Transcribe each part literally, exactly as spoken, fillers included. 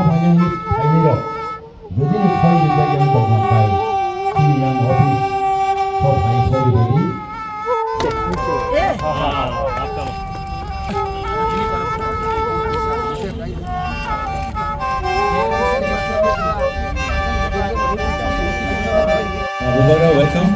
Phainani phainirok, jodi ni soi rijak yang tongma kai, chini yang office o phai soi rijadi. Welcome.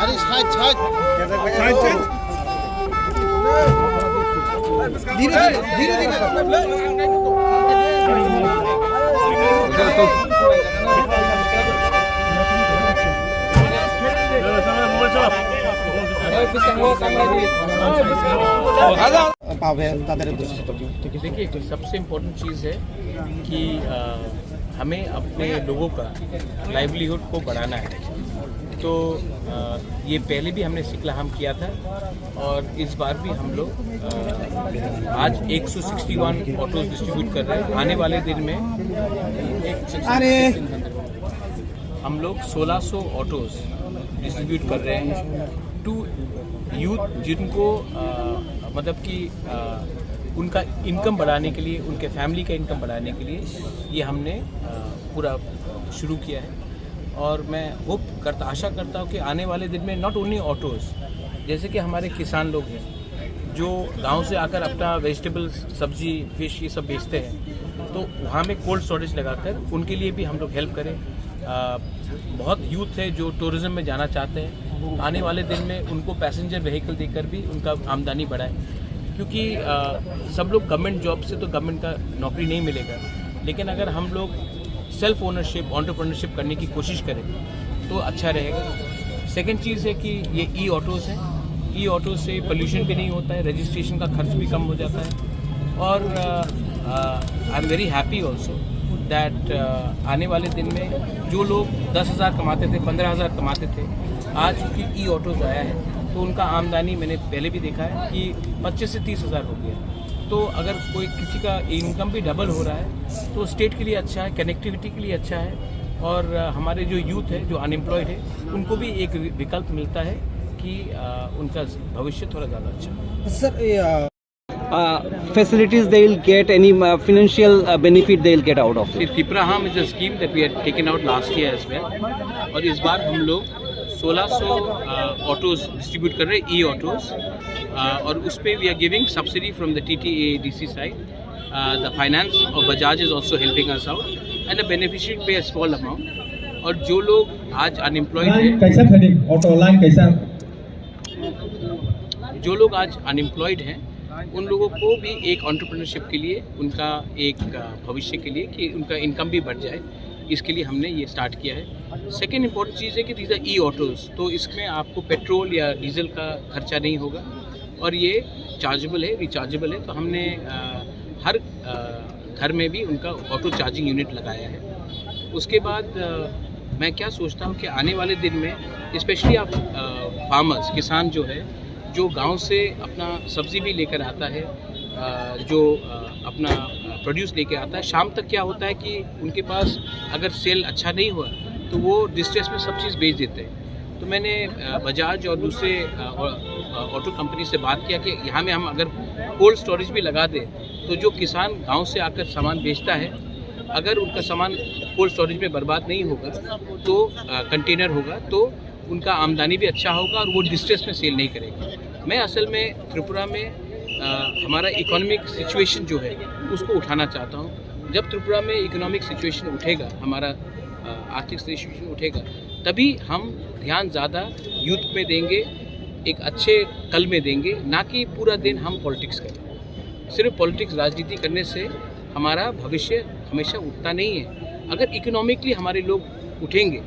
আরে side, side. Side, side. ধীরে, ধীরে, ধীরে, ধীরে। পাবে তাদের উদ্দেশ্যে। देखिए, सबसे इम्पोर्टेंट चीज़ है कि अ, हमें अपने लोगों का लाइवलीहुड को बढ़ाना है। तो अ, ये पहले भी हमने सिकलाहाम किया था और इस बार भी हम लोग अ, आज एक सौ सिक्सटी वन ऑटोज डिस्ट्रीब्यूट कर रहे हैं। आने वाले दिन में अरे हम लोग सोलह सौ ऑटोज डिस्ट्रीब्यूट कर रहे हैं टू यूथ, जिनको अ, मतलब कि अ, उनका इनकम बढ़ाने के लिए, उनके फैमिली का इनकम बढ़ाने के लिए ये हमने अ, पूरा शुरू किया है। और मैं होप करता, आशा करता हूँ कि आने वाले दिन में नॉट ओनली ऑटोज, जैसे कि हमारे किसान लोग हैं जो गांव से आकर अपना वेजिटेबल्स, सब्जी, फिश, ये सब बेचते हैं, तो वहाँ में कोल्ड स्टोरेज लगाकर उनके लिए भी हम लोग हेल्प करें। अ, बहुत यूथ है जो टूरिज्म में जाना चाहते हैं, आने वाले दिन में उनको पैसेंजर व्हीकल देकर भी उनका आमदनी बढ़ाए, क्योंकि अ, सब लोग गवर्नमेंट जॉब से तो गवर्नमेंट का नौकरी नहीं मिलेगा, लेकिन अगर हम लोग सेल्फ ओनरशिप, एंटरप्रेन्योरशिप करने की कोशिश करें तो अच्छा रहेगा। सेकंड चीज़ है कि ये ई ऑटोज़ हैं, ई ऑटो से पोल्यूशन भी नहीं होता है, रजिस्ट्रेशन का खर्च भी कम हो जाता है। और I am very happy also that आने वाले दिन में जो लोग दस हज़ार कमाते थे, पन्द्रह हज़ार कमाते थे, आज क्योंकि ई ऑटोज़ आया है तो उनका आमदनी, मैंने पहले भी देखा है कि पच्चीस से तीस हज़ार हो गया। तो अगर कोई किसी का इनकम भी डबल हो रहा है तो स्टेट के लिए अच्छा है, कनेक्टिविटी के लिए अच्छा है। और अ, हमारे जो यूथ है, जो अनएम्प्लॉयड है, उनको भी एक वि-, विकल्प मिलता है कि अ, उनका भविष्य थोड़ा ज़्यादा अच्छा हो। सर, ये, अ, Uh, facilities they will get, any uh, financial uh, benefit they will get out of it? See, Tipraham is a scheme that we had taken out last year as well, और इस बार हम लोग सोलह सौ ऑटोज डिस्ट्रीब्यूट कर रहे हैं, ई ऑटोज, और उस पे we are giving subsidy from the T T A D C side. The finance of Bajaj is also helping us out, and the beneficiary pay a small amount. और जो लोग आज अनएम्प्लॉयड हैं, कैसा खरीद ऑटो लाइन कैसा? जो लोग आज अनएम्प्लॉयड हैं, उन लोगों को भी एक एंटरप्रेन्योरशिप के लिए, उनका एक अ, भविष्य के लिए, कि उनका इनकम भी बढ़ जाए, इसके लिए हमने ये स्टार्ट किया है। सेकेंड इंपॉर्टेंट चीज़ है कि दीज आर ई ऑटोज, तो इसमें आपको पेट्रोल या डीजल का खर्चा नहीं होगा और ये चार्जेबल है, रिचार्जेबल है। तो हमने अ, हर अ, घर में भी उनका ऑटो चार्जिंग यूनिट लगाया है। उसके बाद अ, मैं क्या सोचता हूँ कि आने वाले दिन में स्पेशली आप फार्मर्स, किसान जो है, जो गांव से अपना सब्जी भी लेकर आता है, अ, जो अ, अपना प्रोड्यूस लेके आता है, शाम तक क्या होता है कि उनके पास अगर सेल अच्छा नहीं हुआ तो वो डिस्ट्रेस में सब चीज़ बेच देते हैं। तो मैंने अ, बजाज और दूसरे अ, ऑ-, अ, ऑटो कंपनी से बात किया कि यहाँ में हम अगर कोल्ड स्टोरेज भी लगा दें तो जो किसान गांव से आकर सामान बेचता है, अगर उनका सामान कोल्ड स्टोरेज में बर्बाद नहीं होगा तो अ, कंटेनर होगा, तो उनका आमदनी भी अच्छा होगा और वो डिस्ट्रेस में सेल नहीं करेंगे। मैं असल में त्रिपुरा में अ, हमारा इकोनॉमिक सिचुएशन जो है, उसको उठाना चाहता हूँ। जब त्रिपुरा में इकोनॉमिक सिचुएशन उठेगा, हमारा अ, आर्थिक सिचुएशन उठेगा, तभी हम ध्यान ज़्यादा यूथ में देंगे, एक अच्छे कल में देंगे, ना कि पूरा दिन हम पॉलिटिक्स करें। सिर्फ पॉलिटिक्स, राजनीति करने से हमारा भविष्य हमेशा उठता नहीं है। अगर इकोनॉमिकली हमारे लोग उठेंगे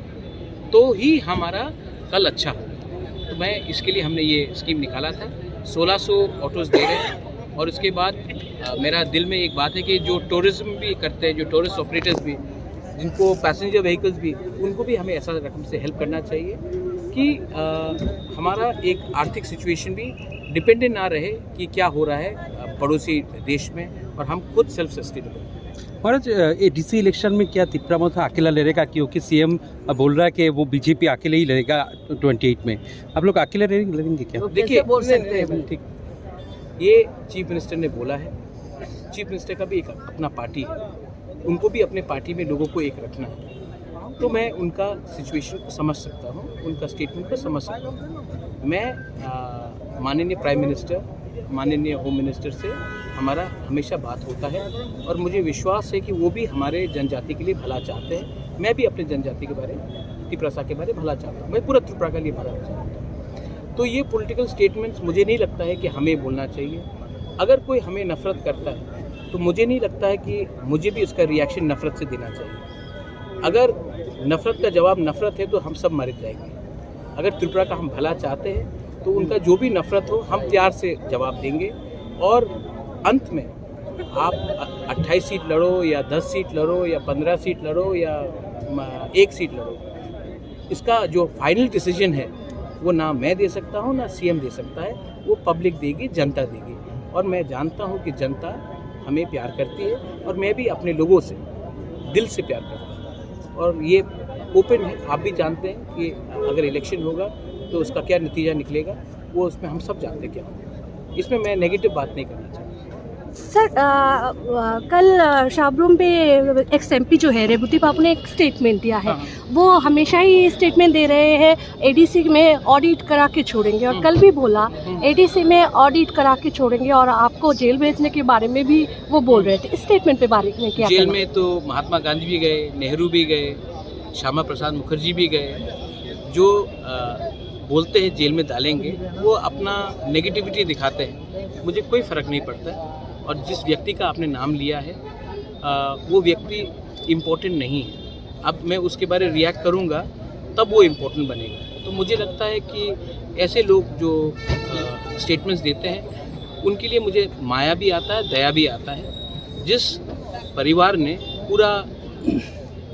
तो ही हमारा कल अच्छा होगा। तो मैं इसके लिए, हमने ये स्कीम निकाला था, सोलह सौ ऑटोज दे रहे हैं। और उसके बाद अ, मेरा दिल में एक बात है कि जो टूरिज्म भी करते हैं, जो टूरिस्ट ऑपरेटर्स भी, जिनको पैसेंजर व्हीकल्स भी, उनको भी हमें ऐसा रकम से हेल्प करना चाहिए कि अ, हमारा एक आर्थिक सिचुएशन भी डिपेंडेंट ना रहे कि क्या हो रहा है अ, पड़ोसी देश में, और हम खुद सेल्फ सस्टेनेबल। महाराज, अ, ये डीसी इलेक्शन में क्या तिपरा मोर्चा अकेला लड़ेगा, क्योंकि सीएम बोल रहा है कि वो बीजेपी अकेले ही लड़ेगा ट्वेंटी एट में, आप लोग अकेले लड़ेंगे, लड़ेंगे क्या? तो देखिए, कैसे बोल सकते हैं? ठीक, ये चीफ मिनिस्टर ने बोला है। चीफ मिनिस्टर का भी एक अपना पार्टी है, उनको भी अपने पार्टी में लोगों को एक रखना है। तो मैं उनका सिचुएशन को समझ सकता हूँ, उनका स्टेटमेंट को समझ सकता हूँ। मैं, आ, माननीय प्राइम मिनिस्टर, माननीय होम मिनिस्टर से हमारा हमेशा बात होता है और मुझे विश्वास है कि वो भी हमारे जनजाति के लिए भला चाहते हैं। मैं भी अपने जनजाति के बारे, तिपरासा के बारे भला चाहता हूँ। मैं पूरा त्रिपुरा के लिए भला चाहता हूँ। तो ये पॉलिटिकल स्टेटमेंट्स मुझे नहीं लगता है कि हमें बोलना चाहिए। अगर कोई हमें नफरत करता है, तो मुझे नहीं लगता है कि मुझे भी उसका रिएक्शन नफरत से देना चाहिए। अगर नफरत का जवाब नफरत है, तो हम सब मर जाएंगे। अगर त्रिपुरा का हम भला चाहते हैं, तो उनका जो भी नफरत हो, हम प्यार से जवाब देंगे। और अंत में आप अ-, अट्ठाईस सीट लड़ो या दस सीट लड़ो या पन्द्रह सीट लड़ो या, म, एक सीट लड़ो, इसका जो फाइनल डिसीजन है, वो ना मैं दे सकता हूँ, ना सीएम दे सकता है, वो पब्लिक देगी, जनता देगी। और मैं जानता हूँ कि जनता हमें प्यार करती है और मैं भी अपने लोगों से दिल से प्यार करता हूँ। और ये ओपन है, आप भी जानते हैं कि अगर इलेक्शन होगा तो उसका क्या नतीजा निकलेगा, वो उसमें हम सब जानते हैं क्या होगा। इसमें मैं नेगेटिव बात नहीं करना चाहता। सर, अ, अ, कल, अ, शाबरूम पे एक्स एमपी जो है रेबुती बाबू ने एक स्टेटमेंट दिया है। हाँ, हाँ। वो हमेशा ही स्टेटमेंट दे रहे हैं, एडीसी में ऑडिट करा के छोड़ेंगे, और हम्म। कल भी बोला, हम्म। एडीसी में ऑडिट करा के छोड़ेंगे और आपको जेल भेजने के बारे में भी वो बोल रहे थे। इस स्टेटमेंट पे बारे में क्या जेल कहना? में तो महात्मा गांधी भी गए, नेहरू भी गए, श्यामा प्रसाद मुखर्जी भी गए। जो, अ, बोलते हैं जेल में डालेंगे, वो अपना नेगेटिविटी दिखाते हैं, मुझे कोई फ़र्क नहीं पड़ता। और जिस व्यक्ति का आपने नाम लिया है, अ, वो व्यक्ति इम्पोर्टेंट नहीं है। अब मैं उसके बारे रिएक्ट करूँगा, तब वो इम्पोर्टेंट बनेगा। तो मुझे लगता है कि ऐसे लोग जो, अ, स्टेटमेंट्स देते हैं, उनके लिए मुझे माया भी आता है, दया भी आता है। जिस परिवार ने पूरा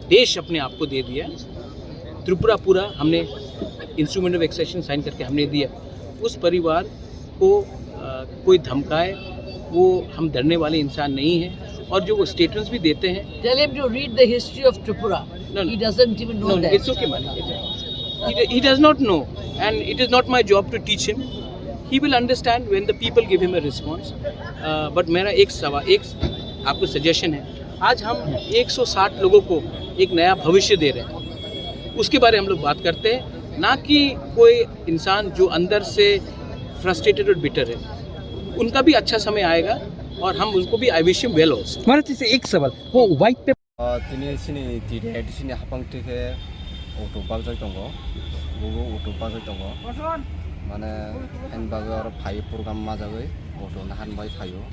देश अपने आप को दे दिया, त्रिपुरा पूरा हमने इंस्ट्रूमेंट ऑफ एक्सेशन साइन करके हमने दिया, उस परिवार को, अ, कोई धमकाए, वो हम डरने वाले इंसान नहीं हैं। और जो वो स्टेटमेंट्स भी देते हैं, Tell him to read the history of Tripura. No, no. He doesn't even know No, no, that. It's okay, man. He, he does not know, and it is not my job to teach him. He will understand when the people give him a response. Uh, but मेरा एक सवाल, एक आपको सजेशन है, आज हम एक सौ साठ लोगों को एक नया भविष्य दे रहे हैं, उसके बारे में हम लोग बात करते हैं, ना कि कोई इंसान जो अंदर से फ्रस्ट्रेटेड और बिटर है, उनका भी अच्छा समय आएगा और हम उनको भी, I wish him well also. महाराज, जैसे एक सवाल, वो white paper Tini chini T D I D C ni hapang twi khe auto bakjak tongo, bubo auto bakjak tongo, mane haini bagwi oro phai program majagwi auto naharbai phaio.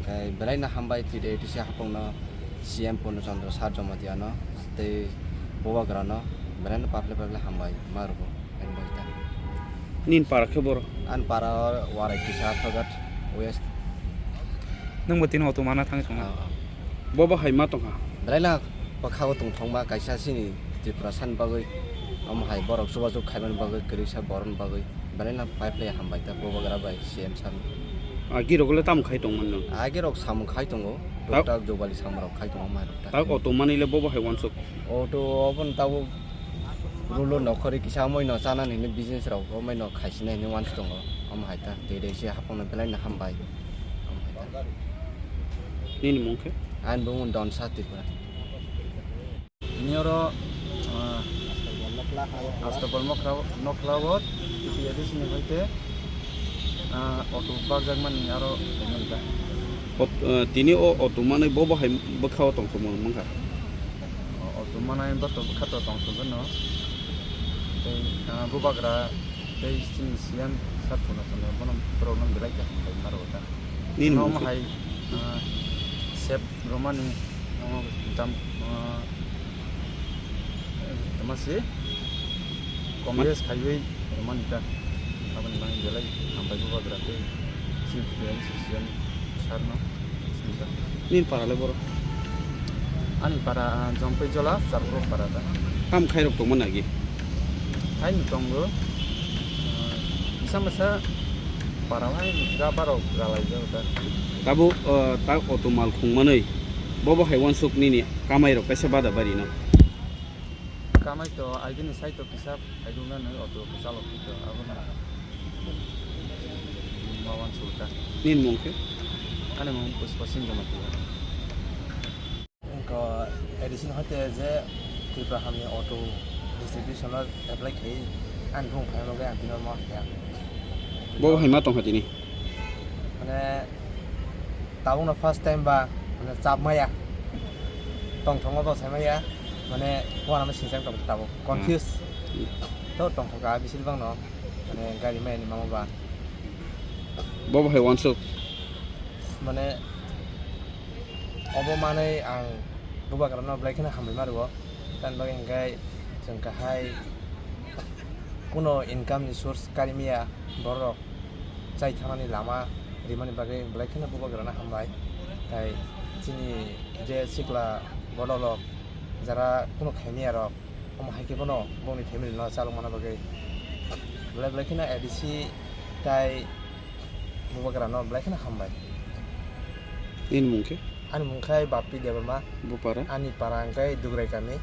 Khe belai no hambai T D I D C hapang no, C M Purno Chandra sir Jamatia no tei Bubagra no belai no paple paple hambai ma rwgo. Nini para khe boro? Ani para o warai kisa Athagat West. Nwng bo tini auto mana thangwi tongo? Ah, ah. Bo bo hai ma tongkha? Belai no bwkha o tongthokma kaisa chini Tripura sani bagwi. Omo hai borok chubachu khaimani bagwi, kwrwisa borokni bagwi. Belai no pipe lai hambai ta Bubagra bai C M sir no. Agi rok le tamo khai tongmani nwng? Agi rok samung khai tongo. Ta- Tuktak jobali samung rok khai tongo mai rok ta. Ta auto manwi le bo bo hai wansuk? Auto obo no tabuk rulo nokhorwi kisa omoino chanani hinwi business rok omoino khaisinai hinwi wansuk tongo. Omo hai ta T D I D C hapang no belai no hambai. Omo hai ta. Nini mung khe? Ani bumung Donsa Tripura. Tini oro, ah, Astabol Mokla, Mokla o T D I D C ni hoite, ah, auto bakjakmani aro tongmani ta. Ot-, ah, tini o auto manwi bo bo hai bwkha o tongthokmani mankha? O, auto manai bo to bwkha to tongthok no. Tei, ah, Bubagra tei chini C M sir Purno Chandra bono borok no belai khe hambai ma rwo ta. Nini mung khe? Hai, ah, sep romani, ah, dam, ah, tama se Congress khaiwi romani ta. Aboni bagwi belai hambai Bubagra tei chini T D I D C C M sir no. Nini para le boro? Ani para, ah, Jompui Jola, Charpro para ta. Tam khai rok tongma nagi? Hai no tongo. Ah, misa misa para hai rubber rok ralai jago ta. Tabo, ah, ta auto mal khung manwi Bo bo hai wansuk nini kamai rok kaisa bada bari no. Kamai to agini sai to kisa aidung na nang auto kisa lo kito abo na. Ma wansuk ta. Nini mung khe? Ani mung Puspa Singh Jamatia. Ko A D C ni hoite je Tripura hamni auto distribution o apply khai ani bung phai loge ang tino ma kha. Bo hai ma tong kha tini. Mane tabuk no first time ba mane chap maya tong thongo bo sai maya mane wana ma sinjak tong tabuk confuse to tong kha bisir bang no mane gari maya ni mama ba. Bo bo hai wansuk. Mane obo manwi ang bubagrano belai kheno hambai ma rwo. Tamni bagwi hwnkhe chwng kahai kuno income ni source kari maya borok chai thangnani lama rimani bagwi belai kheno bubagrano hambai. Tai chini je sikla bodolok jara kuno khaimaya rok omo hai khe bono bongni family no chalok mana bagwi belai belai kheno A D C tai bubagrano belai kheno hambai. Nini mung khe? Ani mung khai Bappi Debbarma. Bupara? Ani para hwnkhe Dugrai kami.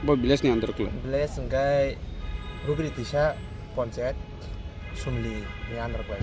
Bo village ni under kle? Village hwnkhe Rubiri Tisa Panchayat Sumli ni under kle.